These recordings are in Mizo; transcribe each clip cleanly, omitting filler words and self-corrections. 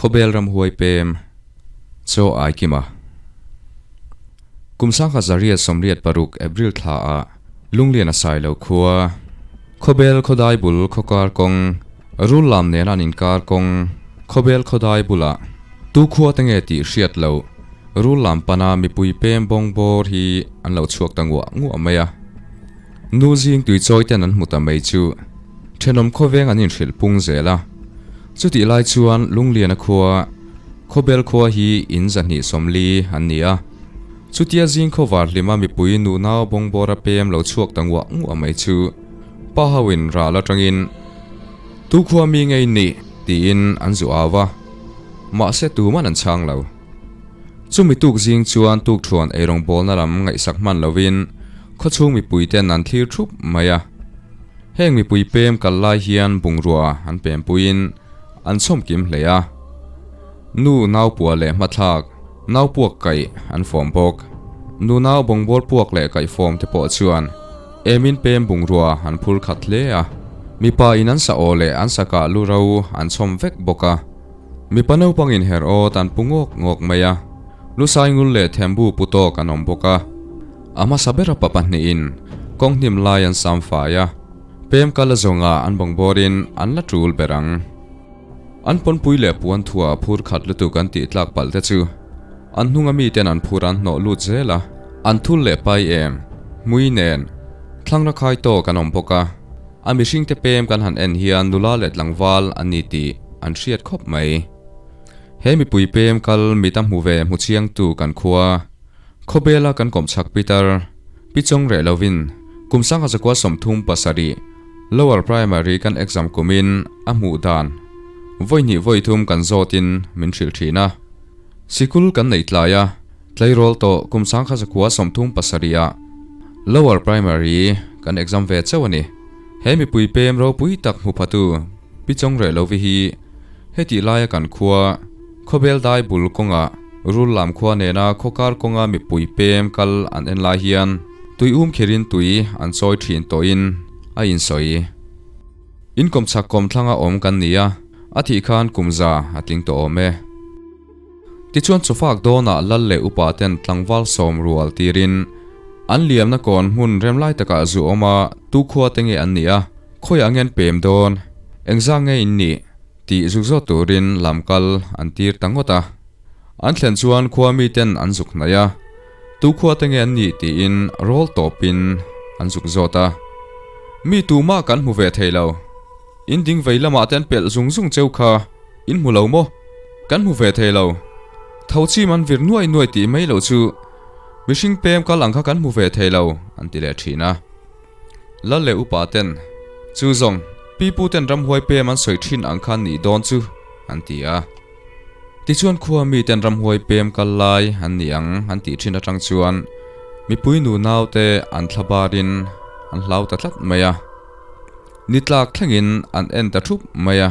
Khawbel ramhuai pem Chaw Aikima Kum sangha zariat sawmriat paruk April thla ah Lunglian a sai lo khua Khawbel khawdai bul khawkar kawng Rul lam nena an inkar kawng Khawbel khawdai bulah tu khua te nge tih hriat loh Rul lam pana mipui pem bawng bawr hi an lo chhuak ta nguah nguah mai a. Nu zing tui chawi ten an hmu ta mai chu thenawm khawveng an inhrilh pung zel a. Chutih lai chuan Lungliana khua, Khawbel khua hi in zahnih sawmli an ni a. Chutia zing khawvar hlima mipui nu nau bawngbawra pem lo chhuak ta nguah nguah mai chu pa ho in ral atangin Tu khua mi ngei nih? tiin an zu au a. Mahse tuman an chhang lo. Chumi tuk zing chuan tukthuan eirawngbawlna lam ngaihsak hman lovin khawchhung mipui ten an thlir thup mai a. Heng mipui pem kal lai hian bungrua an pempuiin an chhawm kim hle a. Nu nau pua leh hmathlak, nau puak kaih an fawm bawk. Nu nau bawngbawl puak leh kaih fawm te pawh chuan emin pem bungrua an phur khat hle a. Mipa in an sa aw leh an sa kah lu ro an chhawm vek bawk a. Mipa naupang inher awt an pu ngawk ngawk mai a, Lusai ngul leh thembu pu tawk an awm bawk a. A hmasa bera pa pahnihin kawng hnim lai an sam fai a, pem kal a zawnga an bawngbawrin an la tul ber ang. An pawnpui leh puan thuah phur khat lutuk an tih tlak palh te chu an hnunga miten an phur an hnawh lut zel a, an thul leh pai em, hmui nen, thlangra khai tawk an awm bawk a. A mihringte pem kan han en hian nula leh tlangval an ni tih an hriat khawp mai. He mipui pem kal mit a hmu ve hmu chiangtu kan khua. Khawbela kan kawmchhak Peter, Pi Chawng reh lovin kum sangha zakua 37 Lower Primary kan exam kumin a hmuh dan vawi hnih vawi thum kan zawtin min hrilh thin a. Sikul kan neih tlai a, tleirawl tawh kum sangha zakua 37 ah Lower Primary kan exam ve chauh a ni. He mipui pem ropui tak hmu phatu Pi Chawng reh lovi hi hetih laia kan khua Khawbel dai bul kawngah Rul lam khua nena khawkar kawnga mipui pem kal an en lai hian tui um kherin tui an chawi thin tawhin a insawi. In kawmchhak kawmthlanga awm kan ni a, a thih khan kum za a tling tawh awm e. Tichuan chawfak dawnah lal leh upa ten tlangval sawm rual tirin an liamna kawn hmun rem lai takah zu awm a, tu khua te nge an nih a, khawiah nge an pem dawn, engzah nge in nih tih zuk zawt turin lam kal an tir ta ngawt a. An thlen chuan khua mi ten an zuk hnaih a, tu khua te nge an nih tiin rawl tawpin an zuk zawt a. Mi tumah kan hmu ve thei lo, in ding vei lamah te an pelh zung zung cheu kha. In hmu lo maw? Kan hmu ve thei lo. Tho chim an vir nuai nuai tih mai loh chu mihring pem kal ang kha kan hmu ve thei lo, an ti leh thin a. Lal leh upa ten, Chu zawng, pipu ten ramhuai pem an sawi thin ang khan nih dawn chu, an ti a. Tichuan khua mi ten ramhuai pem kal lai an ni ang an tih thin atang chuan mipui nu nau te an thla barin an hlau ta tlat mai a. Ni tlak thlengin an en ta thup mai a.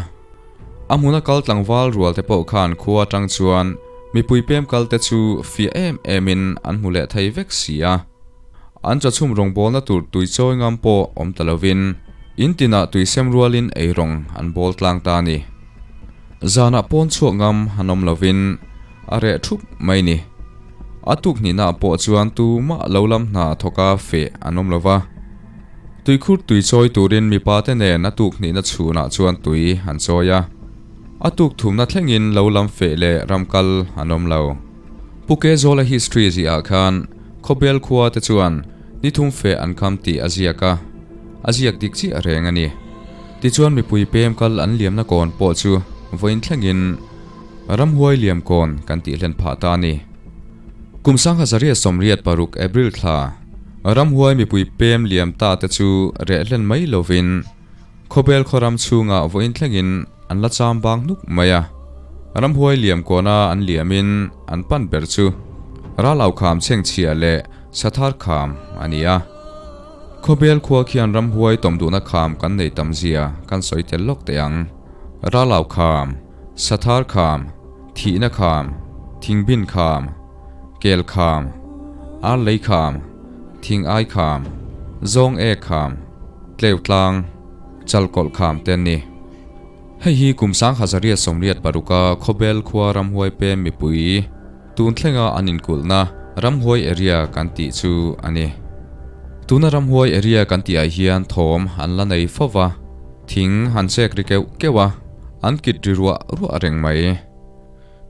A hmuna kal tlangval rual te pawh khan khua atang chuan mipui pem kal te chu fiah em em in an hmu leh thei vek si a. An chawchhum rawngbawlna tur tui chawi ngam pawh awm ta lovin in tinah tui sem rualin ei rawng an bawl tlang ta a ni. Zanah pawn chhuak ngam han awm lovin a reh thup mai ni. A tuk hnihnaah pawh chuan tumah lo lam hna thawka feh an awm lova. Tuikhur tui chawi turin mipa te nen a tuk hnihna chhunah chuan tui an chawi a. A tuk thumna thlengin lo lam feh leh ram kal an awm lo. Pu Kezawla history ziah khan Khawbel khua te chuan ni thum feh an kham tih a ziak a, a ziak dik chiah reng a ni. Tichuan mipui pem kal an liamna kawn pawh chu vawiin thlengin ramhuai liam kawn kan tih hlen phah ta a ni. Kum sangha zariat 86 April thla Ramhuai mipui pem liam ta te chu reh hlen mai lovin khawbel khawram chhungah vawiin thlengin an la cham bang hnuk mai a. Ramhuai liam kawna an liamin an pan ber chu Ralau kham chhengchhia leh Sathar kham a ni a. Khawbel khua khian ramhuai tawm duhna kham kan nei tam zia kan sawi tel lawk teh ang. Ralau kham, Sathar kham, Thihna kham, Thingbin kham, Kel kham, Ar lei kham, Thing ai kham, Zawng ek kham, Tleu tlang, Chal kawlh kham te an ni. Hei hi kum 1886 a Khawbel khua ramhuai pem mipui tun thlenga an inkulhna ramhuai area kan tih chu a ni. Tuna ramhuai area kan tihah hian thawm an la nei fo va, thing an chek ri keuh keuh a, an kit ri ruah ruah reng mai.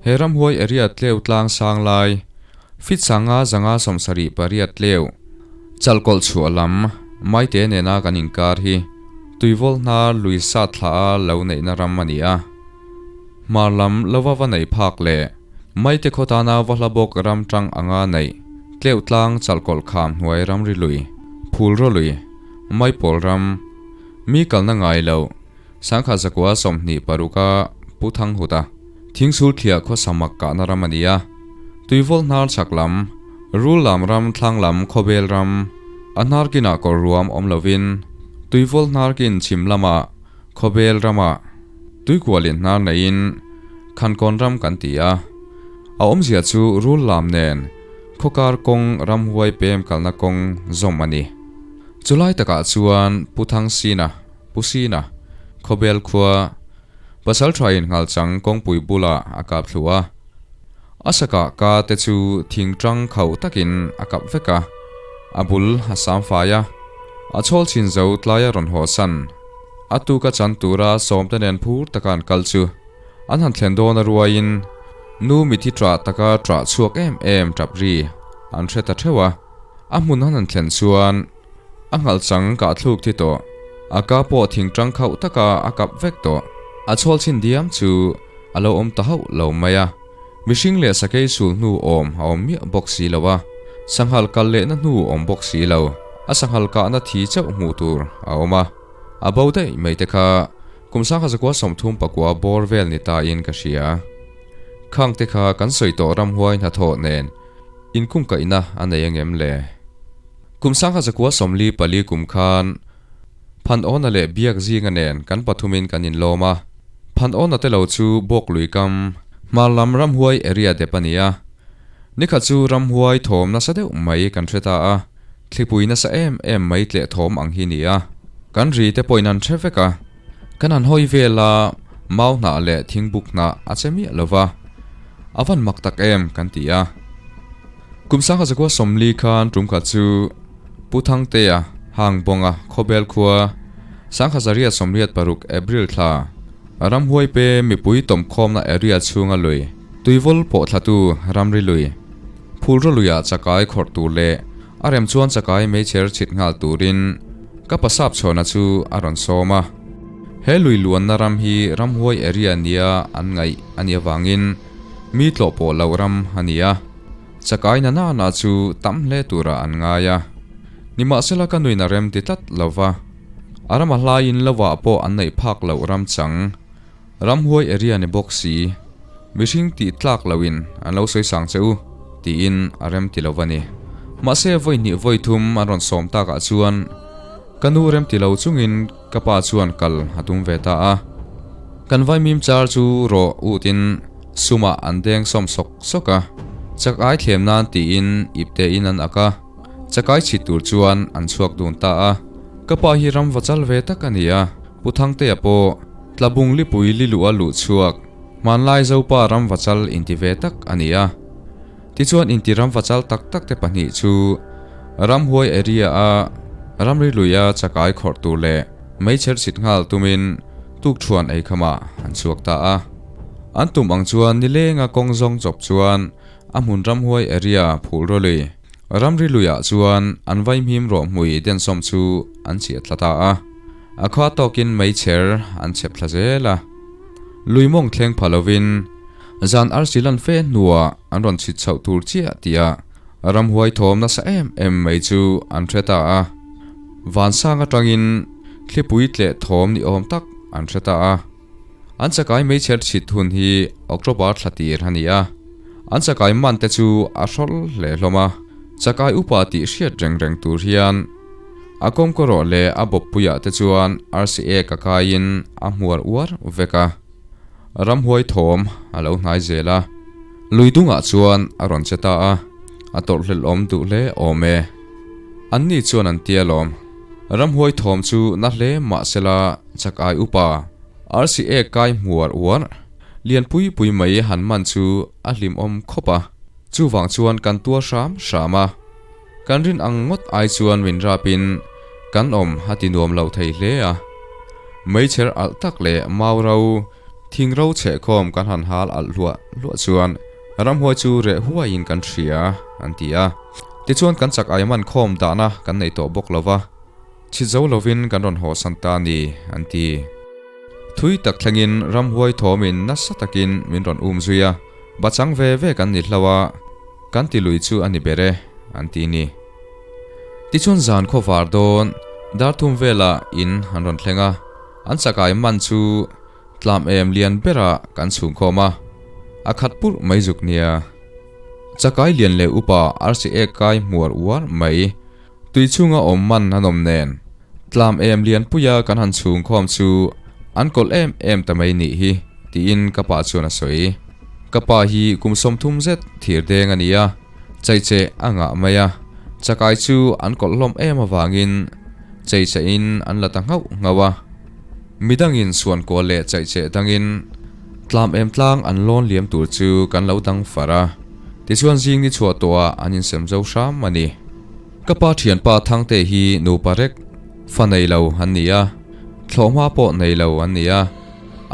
He ramhuai area tleu tlang sang lai, fit sanga zanga 78 tleu, chalkawlh chhuah lam, maite nena kan inkar hi tuivawl hnar lui sat thla a lo neihna ram a ni a. Hmar lam lova va neih phak leh maite khaw tana va hla bawk ram tang anga neih tleuh tlang chalkawlh kham hnuai ramri lui, phulraw lui, maipawl ram, mi kalna ngai loh, 1926 a Pu Thanghuta Thingsul thliah khaw samak kahna ram a ni a. Tuivawl hnar chhak lam, Rul lam ram thlang lam khawbel ram, a hnar kinah kawr ruam awm lovin Tuivawl hnar kin chhim lamah khawbel ramah tuikualin hnar neiin Khankawn ram kan ti a. A awmzia chu Rul lam nen khawkar kawng ramhuai pem kalna kawng zawm a ni. Chulai takah chuan Pu Thangsina, Pu Sina, Khawbel khua pasal thain nghalchang kawngpui bulah a kap thlu a. A sakah ka te chu thing tang khauh takin a kap vek a, a bul a sam fai a, a chhawl chhin zo tlai a rawn haw san. A tuka chan tura sawmte nen phur taka an kal chu an han thlen dawn a ruaiin nu mithi ṭah taka ṭah chhuak em em ṭap ri an hre ta ṭheuh a. A hmun an han thlen chuan A nghalchang kah thluk thi tawh. A ka pawh thing tang khauh taka a kap vek tawh. A chhawl chhin diam chu a lo awm ta hauh lo mai a. Mihring leh sakei sul hnu awm a awm miah bawk si lo a. Sanghal kal lehna hnu awm bawk si lo. A sanghal kahna thi chauh hmuh tur a awm a. A bo daih mai te kha kum 1939 bawr vel ni ta in ka hria. Khang te kha kan sawi tawh ramhuai hnathawh nen inkungkaihna a nei angem le? Kum 1944 kum khan Phanawna leh Biak zinga nen kan pathumin kan inlawm a. Phanawna te lo chu Bawk lui kam, hmar lam ramhuai area dep a ni a. Nikhat chu ramhuai thawm nasa deuh mai kan hre ta a, thlipui nasa em em mai tleh thawm ang hi ni a. Kan ri te pawhin an hre vek a. Kan han hawi vel a, mau hnah leh thingbuk hnah a che miah lo va, a van mak tak em kan ti a. Kum 1940 khan tum khat chu Pu Thangtea, Hangbawnga, Khawbel khua, 1986 April thla, Ramhuai pe mipui tawmkhawmna area chhunga lui, tuivawl pawh thlatu ramri lui, phulraw luiah chakai khawrh tur leh a rem chuan chakai meichher chhit nghal turin ka pasap chhuahna chu a rawn sawm a. He lui luanna ram hi ramhuai area nia an ngaih a nih avangin mi tlawh pawh loh ram a ni a, chakai na nana chu tam hle turah an ngai a. Nimahsela ka nuin a rem ti tlat lo va, a rama hlaiin lovah pawh an neih phak loh ram chang Ramhuai area ni bawk si, mihring tih tlak loin an lo sawi sang che u, tiin a rem ti lo va ni. Mahse vawi hnih vawi thum an rawn sawm takah chuan ka nu rem ti lo chungin ka pa chuan kal a tum ve ta a. Kan vaimim char chu rawh utin sumah an deng sawm sawk sawk a, chak ai thlem nan tiin ipte in an ak a, chakai chhit tur chuan an chhuak dun ta a. Ka pa hi ram va chal ve tak a ni a, Pu Thangtea pawh Tlabung lipui li luh a luh chhuak, hmanlai Zopa ramvachal inti ve tak a ni a. Tichuan inti ramvachal tak tak te pahnih chu ramhuai area a ramri luia chakai khawrh tur leh meichher chhit nghal tumin tukṭhuan eikhamah an chhuak ta a. An tum ang chuan nilenga kawng zawng chawp chuan a hmun ramhuai area phul rawlui ramri luiah chuan an vaihmim rawh hmui densawm chu an chhiah thla ta a. A kha tawkin meichher an chhep thla zel a. Lui mawng thleng pha lovin zan arsi lan fe hnuah an rawn chhit chhoh tur chiah tihah ramhuai thawm nasa em em mai chu an hre ta a. Vansang atangin thlipui tleh thawm ni awm tak an hre ta a. An chakai meichher chhit hun hi October thla tir a ni a. An chakai man te chu a hrawl hle hlawm a. Chakai upa tih hriat reng reng tur hian A kawmkawrawh leh a bawppuiah te chuan RCA ka kaiin a hmuar uar vek a. Ramhuai thawm a lo hnai zel a. Lui dungah chuan a rawn che ta a, a tawrhhlelh awm duh hle awm e. Anni chuan an tia lawm. Ramhuai thawm chu na hle mahsela chak ai upa. Arsi ek kai hmuar uar lian pui pui mai han man chu a hlimawm khawp a, chuvang chuan kan tuar hram hram a. Kan rin ang ngawt ai chuan min rapin kan awm a ti nuam lo thei hle a. Meichher alh tak leh mau ro, thing ro chhehkhawm kan han hal alh hluah hluah chuan ramhuai chu reh huaiin kan hria an ti a. Tichuan kan chak ai man khawm dahna kan nei tawh bawk lo va. Chhit zo lovin kan rawn haw san ta a ni, an ti. Thui tak thlengin ramhuai thawmin nasa takin min rawn um zui a, bachang ve ve kan ni hlo a, kan ti lui chu a ni ber e, an ti ni. Tichuan zan khaw var dawn dar thum velah in an rawn thleng a, an chakai man chu tlam em lian berah kan chhungkhawm a, a khat purh mai zuk nia. Chakai lian leh upa arsi ek kai hmuar uar mai. Tui chhunga awm man an awm nen, tlam em lianpuia kan han chhung khawm chu an kawlh em em ta mai nih hi, tiin ka pa chuan a sawi. Ka pa hi kum 30 zet thir deng a ni a, chaicheh a ngah mai a, chakai chu an kawlh hlawm em avangin chaichehin an la ta nghauh nghauh a. Midangin suankual leh chaicheh dangin tlam em tlang an lawn liam tur chu kan lo dang far a, tichuan zing ni chhuah tawhah an insem zo hram a ni. Ka pa thianpa Thangte hi nupa rek fa nei lo an ni a, thlawhhma pawh nei lo an ni a,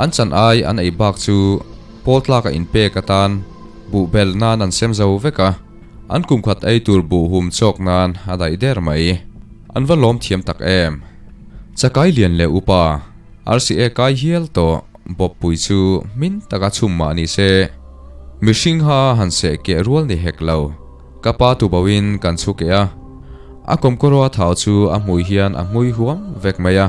an chan ai an ei bak chu pawl tlaka inpek atan buh bel nan an sem zo vek a, an kum khat ei tur buh hum chawk nan a daih der mai. An va lawm thiam tak em! Chakai lian leh upa RCA kai hial tawh Bawppui chu hmin taka chhum mah ni se, mihring ha han seh keh rual ni hek lo. Ka pa tuboin kan chhu keh a, a kawmkawraw a thau chu a hmui hian a hmui huam vek mai a.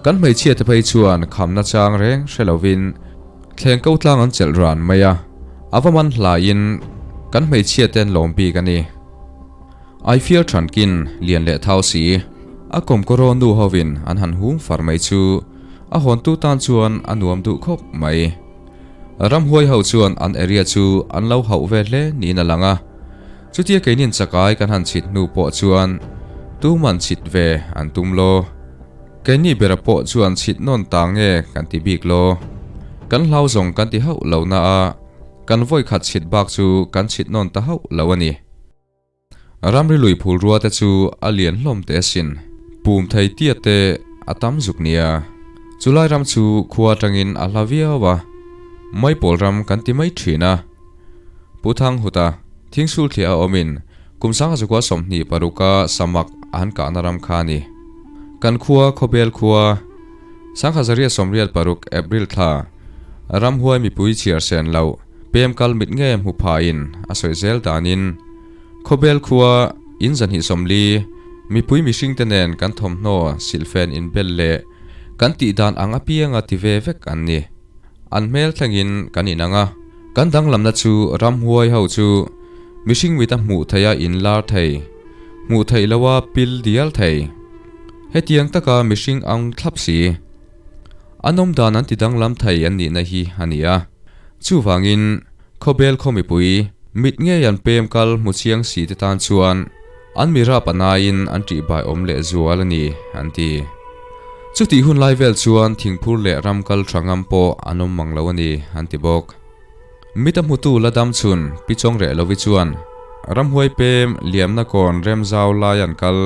Kan hmeichhia te phei chuan khamna chang reng hre lovin thleng ko tlang an chelh ran mai a, a va man hlaiin kan hmeichhia te an lawm bik a ni. Aifial thankin lian leh thau si, a kawmkawraw nu hovin an han hung far mai chu a hawntu tan chuan a nuam duh khawp mai. Ramhuai ho chuan an area chu an lo hauh ve hle niin a lang a, chutia keinin chakai kan han chhit hnu pawh chuan tuman chhit ve an tum lo. Keini bera pawh chuan chhit nawn ta nge kan ti bik lo. Kan hlau zawng kan ti hauh lo na a, kan vawi khat chhit bak chu kan chhit nawn ta hauh lo a ni. Ramri lui phul rua te chu a lian hlawm teh asin. Pum thei tiat te a tam zuk nia. Chulai ram chu khua atangin a hla viau a, Maipawl ram kan ti mai thin a. Pu Thanghuta, Thingsul thliah a awmin kum 1926 a samak an kahna ram kha a ni. Kan khua Khawbel khua, 1986 April thla, ramhuai mipui chhiar sen loh, Pem kal mit nge hmu phain a sawi zel danin Khawbel khua in 240 mipui mihringte nen kan thawmhnaw silhfen inbel leh kan tih dan ang apianga ti ve vek an ni. An hmel thlengin kan inang a, kan danglamna chu ramhuai ho chu mihring mita hmuh theiha inlar thei, hmuh theih loha pil dial thei. Hetiang taka mihring ang thlap si. An awm dan an ti danglam thei an nihna hi a ni a. Chuvangin, khawbel khaw mipui, mit ngei an pem kal hmu chiang si te tan chuan an mi rap a naiin an ṭihbai awm leh zual a ni, an ti. Chutih hun lai vel chuan thingphur leh ram kal ṭha ngam pawh an awm mang lo a ni, an ti bawk. Mit a hmutu la dam chhun Pi Chawng Reh Lovi chuan ramhuai pem liamna kawn rem zau lai an kal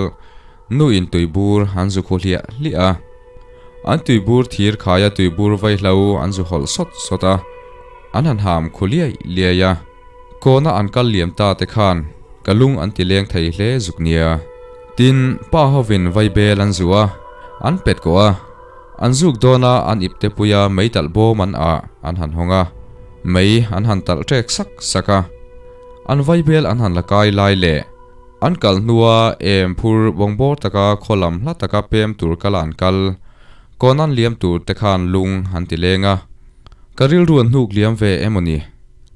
nu in tuibur an zu khu hliah hliah a. An tuibur thir khaia tuibur vaihlo an zu hawlh sawt sawt a, an han ham khu liai liai a. Kawna an kal liam ta te khan ka lung an ti leng thei hle zuk nia. Tin, pa hovin vaibel an zu a, an pet kawh a. An zuk dawn a, an ip te puia mei talh bawm an ah an han hawng a, mei an han talh ṭek sak sak a. An vaibel an han la kai lai leh. An kal hnua em phur bawngbawr taka khaw lam hla taka pem tur kala an kal, kawn an liam tur te khan lung an ti leng a. Ka rilru an hnuk liam ve emaw ni?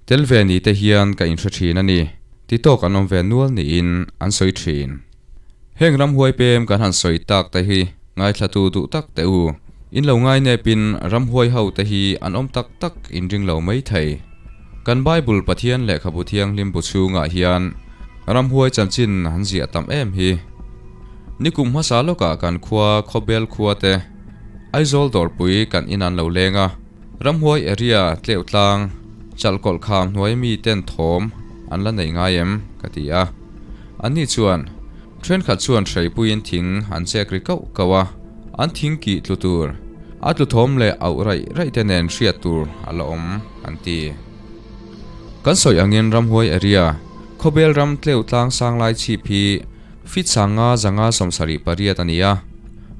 Tel ve ni te hian ka inhre thin a ni, ti tawk an awm ve nual niin an sawi thin. Heng ramhuai pem kan han sawi tak te hi ngaithlatu duh tak teh u. In lo ngainepin ramhuai ho te hi an awm tak tak inring lo mai thei. Kan Bible Pathian lehkhabu thianghlim bu chhungah hian ramhuai chanchin an ziah tam em hi. Nikum hmasa lawkah kan khua Khawbel khua te, Aizawl dawrpui kan in an lo leng a, ramhuai area tleuh tlang chalkawlh kham hnuai mi ten thawm an la nei ngai em? ka ti a. Anni chuan thenkhat chuan hreipuiin thing an chek ri kauh kauh a, an thing kih tlu tur, a tlu thawm leh auh raih raih te nen hriat tur a la awm an ti. Kan sawi angin ramhuai area khawbel ram tleuh tlang sang lai chhip hi Feet sanga zanga 78 a ni a.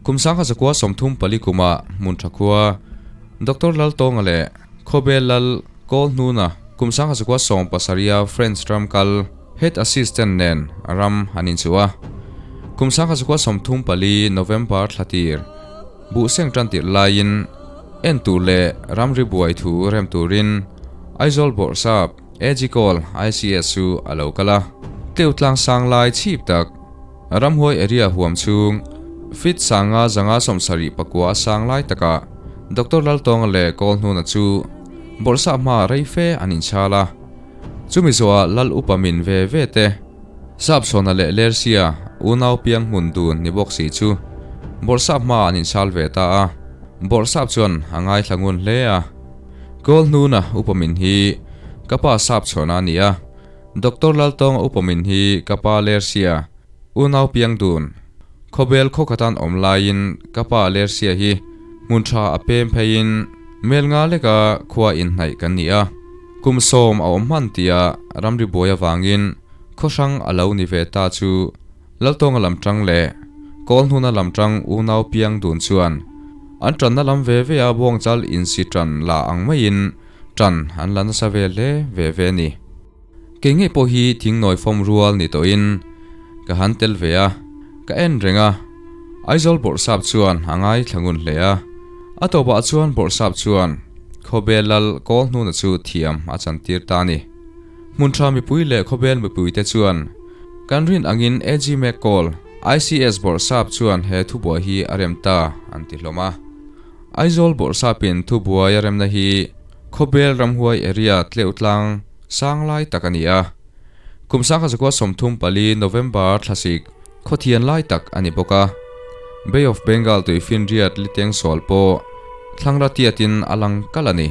Kum 1934 kumah hmun tha khua Doctor Laltawnga leh Khawbel Lal Kawl Hnuna kum 1917 a French ram kal Head Assistant nen ram an inchuh a. Kum 1934 November thla tir Buhseng tan tirh laiin en tur leh ramri buai thu rem turin Aizawl Bawrhsap AG Kawl ICS chu a lo kal a. Tleu tlang sang lai chhip tak ramhuai area huam chhung feet 579 a sang lai takah Doctor Laltawnga leh Kawl Hnuna chu bawrhsah hma rei fe an inchhal a. Chumi zawhah Lal upa min ve ve te Sapchhawna leh Lersia unau piang hmun dun ni bawk si chu bawrhsap hma an inchhal ve ta a, bawrhsap chuan a ngaithla ngun hle a. Kawl hnuna upa min hi ka pa Sapchhawna a ni a, Doctor Laltawnga upa min hi ka pa Lersia unau piang dun. Khawbel khawkhatan awm laiin ka pa Lersia hi hmun tha a pem pheiin mel nga leka khua inhnaih kan ni a. Kum sawm a awm hman tia ramri buai avangin khaw hrang a lo ni ve ta chu Laltawnga lam tang leh Kawlhnuna lam tang unau piang dun chuan an tanna lam ve ve a bawngchal insi tan la ang maiin tan an la nasa ve hle ve ve a ni. Kei ngei pawh hi thingnawi fawm rual ni tawhin ka han tel ve a, ka en reng a, Aizawl bawrhsap chuan a ngaithla ngun hle a, a tawpah chuan bawrhsap chuan Khawbel lal kawl hnuna chu thiam a chantir ta a ni. Hmun tha mipui leh khawbel mipuite chuan kan rin angin AG McCall, ICS bawrhsap chuan he thubuai hi a rem ta an ti hlawm a. Aizawl bawrhsapin thubuai a remna hi Khawbel ramhuai area tleuh tlang sang lai tak a ni a. Kum 1934 November thlasik khawthian lai tak a ni bawk a. Bay of Bengal tuifinriat liteng sual pawh thlangra tiatin a lang kal a ni.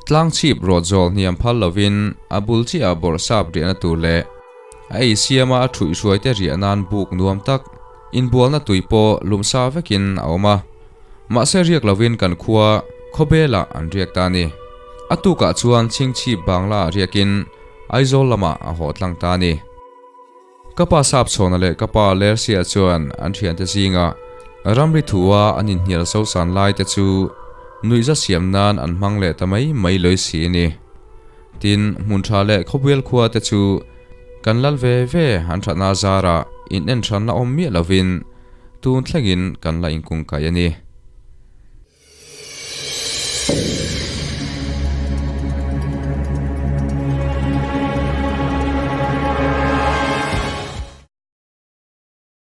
Tlang chhip rawt zawl hniam phal lovin a bul chiah bawrhsap riahna tur leh a ei siama a thuihhruaite riah nan buk nuam tak inbualna tui pawh lumsa vekin a awm a. Mahse riak lovin kan khua Khawbelah an riak ta a ni. A tukah chuan Chhingchhip Bangla ah riakin Aizawl lamah a haw tlang ta a ni. Ka pa Sapchhawna leh ka pa Lersia chuan an thiante zingah ramri thua an inhnial sosan lai te chu nuihza siam nan an hmang leh ta mai mai lawih si a ni. Tin, hmun tha leh khawbual khua te chu kan lal ve ve an thatna zarah in en hranna awm miah lovin tun thlengin kan la inkungkaih a ni.